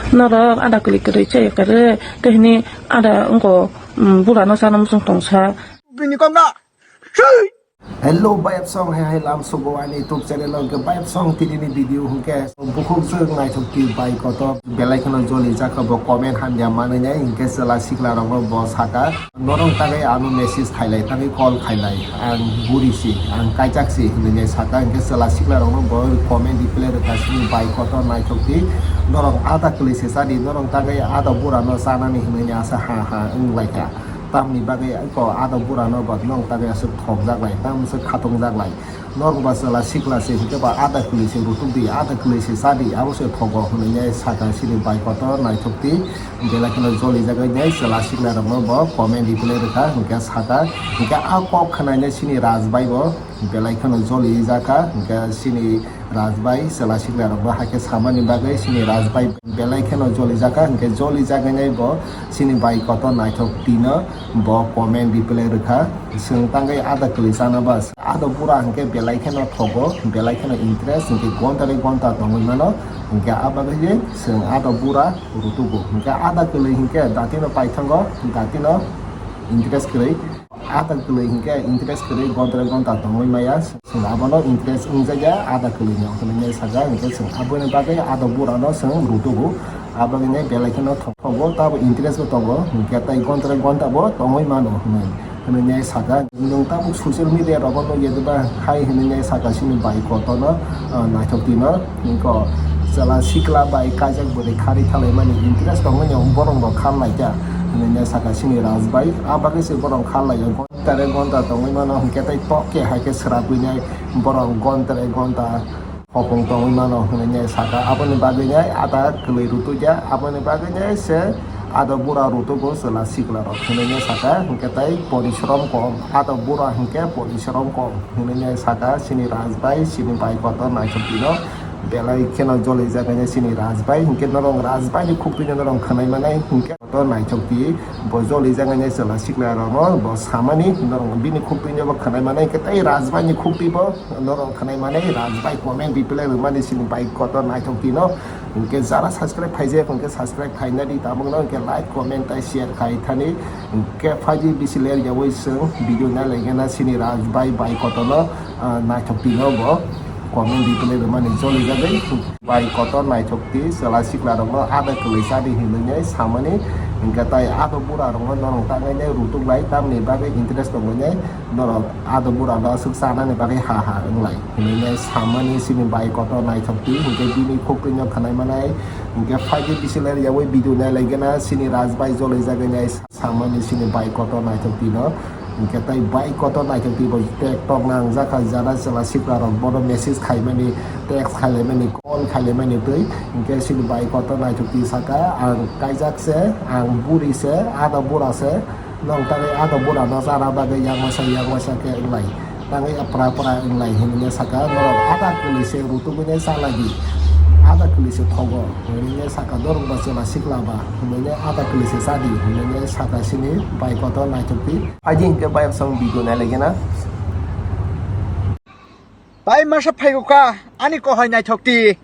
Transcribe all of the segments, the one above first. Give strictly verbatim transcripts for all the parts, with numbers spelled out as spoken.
Norok ada kwlwi kwrwi chaya kwrwi, tei hini ada wngko, um, bura no chana muchung tongsa. Bini kok no. Hello, bayap song, hai hai lam sugo ani YouTube channel o hwnkhe bayap song tini ni video hwnkhe bukhuk jwk naithok ti bai kotor belai kheno joli jakha bo comment hamya manwi nai hwnkhe chwla sikla rok no bo saka. Norok tangwi ano message khailai, tangwi call khailai, ang buri si, ang kaijak si hinwi nai saka, hwnkhe chwla sikla rokno bo comment reply rwkha, sini bai kotor naithok di, norok ada kwlwi se chadi, norok tangwi ada bura no chanani hinwi nai asa ha ha wng lai kha. Tamni bagwi ko ada bura no bo norok tangwi aswk thok jak lai, tamo se khatung jak lai. Norok ba chwla sikla se hwnkhe ba ada kwlwi se rutuk di, ada kwlwi se cha di, abo se thogo hwnwi nai saka sini bai kotor naithok di, belai kheno joli jagwi nai chwla sikla rokno bo comment reply rwkha hwnkhe saka, hwnkhe a kok khwnai nai sini Raj bai bo belai kheno joli jakha, hwnkhe sini Raj bai chwla sikla rokno haikhe samani bagwi sini Raj bai belai kheno joli jakha, hwnkhe joli jagwi nai bo sini bai kotor naithok di no bo comment reply rwkha. Chwng tangwi ada kwlwi chana ba, ada bura hwnkhe belai kheno thogo, belai kheno interest, hwnkhe gonta bai gonta tongwi mano, hwnkhe a bagwi je chwng ada bura rutugo, hwnkhe ada kwlwi hwnkhe datino paithango, datino interest kwrwi, ada kwlwi hwnkhe interest kwrwi gonta bai gonta tongwi maya, chwng abono interest wngjakya ada kwlwino hwnwi saka, hwnkhe chwng aboni bagwi ada burano chwng rutugo, aboni belai kheno thogo, tabo interest bo tongo, hwnkhe tei gonta bai gonta bo tongwi mano hwnwi. Hwnwi nai saka, nwng tabuk social media rogo nukya diba hai hwnwi nai saka sini bai kotorno, ah, naithok tino, niko chwla sikla bai kaijak bwrwi kharwi thalaimani interest tongmani borok rok khan naikha hwnwi nai saka sini Raj bai, ah bagwi se borok khan laio gonta re gonta tongwi mano hwnkhe tei tok khe hai khe swrapwi nai borok gonta re gonta. Hopong tongwi mano hwnwi nai saka, aboni bagwi nai ada kwlwi rutukya, aboni bagwi nai se ada bura rutugo chwla sikla rok hwnwi nai saka, hwnkhe tai porishrom kom, ada bura hwnkhe porishrom kom hwnwi nai saka, sini Raj bai, sini bai kotor naithok tino, belai kheno joli jagwi nai sini Raj bai, hwnkhe norok Raj bai ni khuk twi norok khwnai manai, hwnkhe kotor naithok ti bo joli jagwi nai chwla sikla rokno bo samani, norok bini khuk twi no bo khwnai manai, hwnkhe tai Raj bai ni khuk twi bo. Norok khwnai mani Raj bai comment reply rwmani sini bai kotor naithok tino. Hwnkhe jara subscribe khaijak hwnkhe subscribe khaina di, tabukno hwnkhe like, comment tai share khai thani. Hwnkhe phaidi bisi ler yawi chwng video nai laigena sini Raj bai bai kotorno, ah, naithok tino bo comment reply rwmani joli jagwi. Bai kotor naithok ti chwla sikla rokno ada kwlwi chadi hinwi nai samani. Hwnkhe tai ado bura rokno norok tangai nai rutuk lai tamni bagwi interest tongwi nai. Norok ado bura no aswk chanani bagwi ha ha wng lai hinwi nai samani sini bai kotor naithok twi hwnkhe bini khuk twi no khwnai manai hwnkhe phaidi bisi ler yawi video nai lai gana sini Raj bai joli jagwi nai samani sini bai kotor naithok twi no hwnkhe tai bai kotor naithok twi bo tek tok nang jakha jara chwla sikla rok bono message khaimani text khailaimani call khailaimani twi hwnkhe sini bai kotor naithok twi saka ang kaijak se ang buri se ado bura se. Nong tangwi ado bura no chana bagwi yak masa yak masa khe wng lai. Tangwi apra pra wng lai hinwi saka norok ada kwlwi se rutugwi nai chalai di. Ada kwlwi se thogo hinwi saka norok ba chwla sikla ba hinwi ada kwlwi se chadi hinwi saka sini bai kotor naithok di. Phaidi hinkhe bayap song video nai lai gana. Tai masa phaigo ka ani kohai naithok di.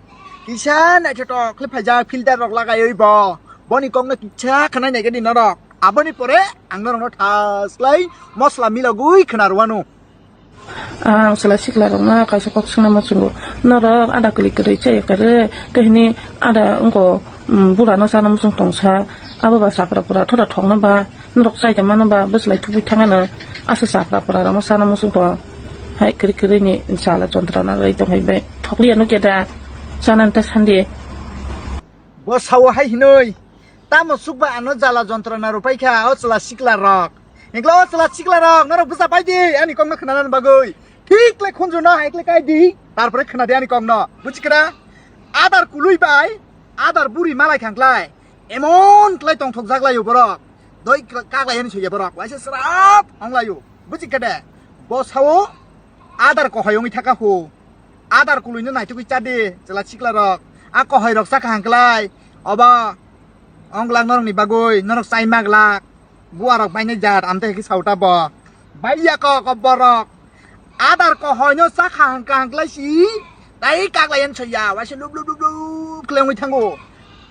Kisa naithotok khle phaijak filter rok lagaiwi bo. Boni kokno kisa khwnai nai gani norok. Aboni pore ang norokno thaslai mosla milogwi khwna rwanu. Ang chwla sikla rokno kaisa kok swngna muchungo. Norok ada kwlwi kwrwi chaya kwrwi tei hini ada wngko, um, bura no chana muchung tongsa. Abo ba chapra pura thoda thokno ba norok chaida mano ba bwslai thubui thangano. Asa chapra pura rokno chana muchung tong. Hai kwrwi kwrwi ni chala chontra na rwi tong hai bai thokliya no keda chana ta sandi. Bo sao hai hinoi. Tamo sukba ano jala jontrona rwpai kha o chwla sikla rok. Hingkla o chwla sikla rok norok bwsa pai di ani kokno khwnanani bagwi. Thik le khunju no hai kle kai di. Tarpore khwna di ani kokno. Buji kra? Adar kului bai, adar buri malai khangklai. Emon klai tongthok jak laio borok. Doi kla-, kaklai ani soya borok. Waisa srap ong laio. Buji kade? Bo sao adar kohoi ongwi thaka hu. Adar kului no naitugwi cha di, chwla sikla rok. A kohoi rok cha kaham klai. Obo ong glak norok ni bagwi, norok chai ma glak. Buarok bainai jat, amtwi hai khe sauta bo. Baiya kok o borok. Adar kohoino cha kaham kaham khlai si. Tai kaklai ani soya, waisa lup lup lup lup khlai wngwi thango.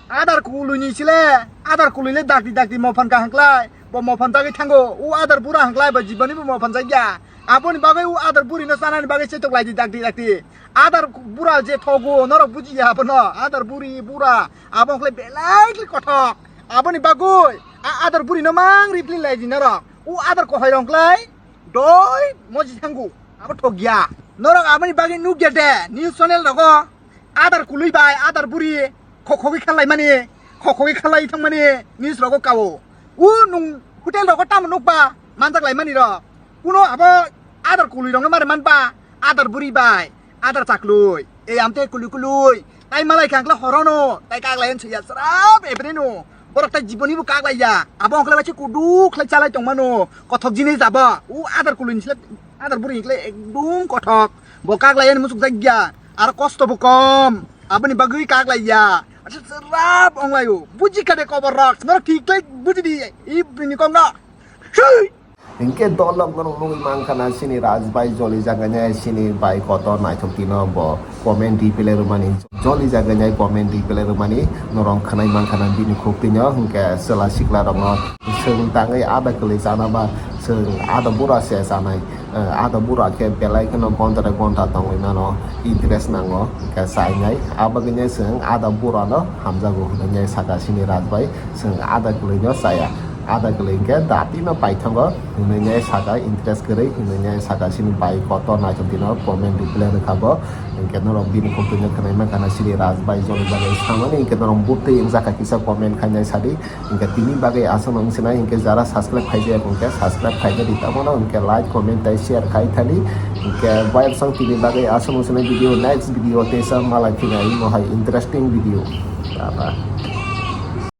Adar kului ni sile, adar kului le dakti dakti mophan kaham klai, bo mophan jagwi thango, u adar bura hang klai bo jiboni bo mophan jagya. Aboni bagwi u adar buri no chanani bagwi chetok lai di dakti dakti. Adar bura je thogo norok bujiya abono, adar buri bura, abo hwnkhe belai khe kothok. Aboni bagwi a adar buri no mang reply lai di norok. U adar kohai rong klai, doi moji thango, abo thokya. Norok aboni bagwi nukya de, news channel rogo. Adar kului bai, adar buri, khokhogwi khalai mani, khokhogwi khalai thang mani, news rogo kao. U nung hotel rogo tamo nukba, manjak lai mani rok. Kuno abo adar kului rokno mare manba, adar buri bai, adar chaklui. Ei amte kului kului, tai malai khang kla horono, tai kaglai an suya srap ebreno. Borok tai jiboni bo kaglai ya, abo ongkla bachi kudu khlai chalai tongmano, kothok jinis abo. U adar kului ni sile, adar buri ni sile ekdum kothok. Bo kaglai ani musuk jak ya. Aro kosto bo kom. Aboni bagwi kak lai ya. Acha serap ong laio. Buji kha de kobor rok. Norok thik thik buji di. I bini kok no. Shui. Hinkhe dolok norok nugwi mankha na sini Raj bai joli jaga nai sini bai kotor naithok tino bo comment reply rwmani. Joli jaga nai comment reply rwmani norok khwnai mankha na bini khuk tino hinkhe chwla sikla rokno swng tangwi ada kwlwi chana ba swng ada bura se chanai. Eh, ada bura khe belai kheno gonta de gonta tongwi mano, interest nango, hwnkhe chainai. Abagwino chwng ada bura no hamjago hwnwi saka sini Raj bai, chwng ada kwlwi no chaya. Ada kwlwi hwnkhe dati no paithago hwnwi saka, interest kwrwi hwnwi saka sini bai kotor naithok dino comment reply rwkha bo. Hwnkhe norok bini khuk twi no khwnai mankha na sini Raj bai joni bagwi samani, hwnkhe norok butwi wngjakha kisa comment khainai sadi. Hingke tini bagwi aswk wng sinai hingke jara subscribe khaijak hingke subscribe khaijak di tamo no hingke like comment tei share khai thani hingke bayar sang tini bagwi aswk wng sinai video next video tesa malai thina imo hai interesting video. Tata.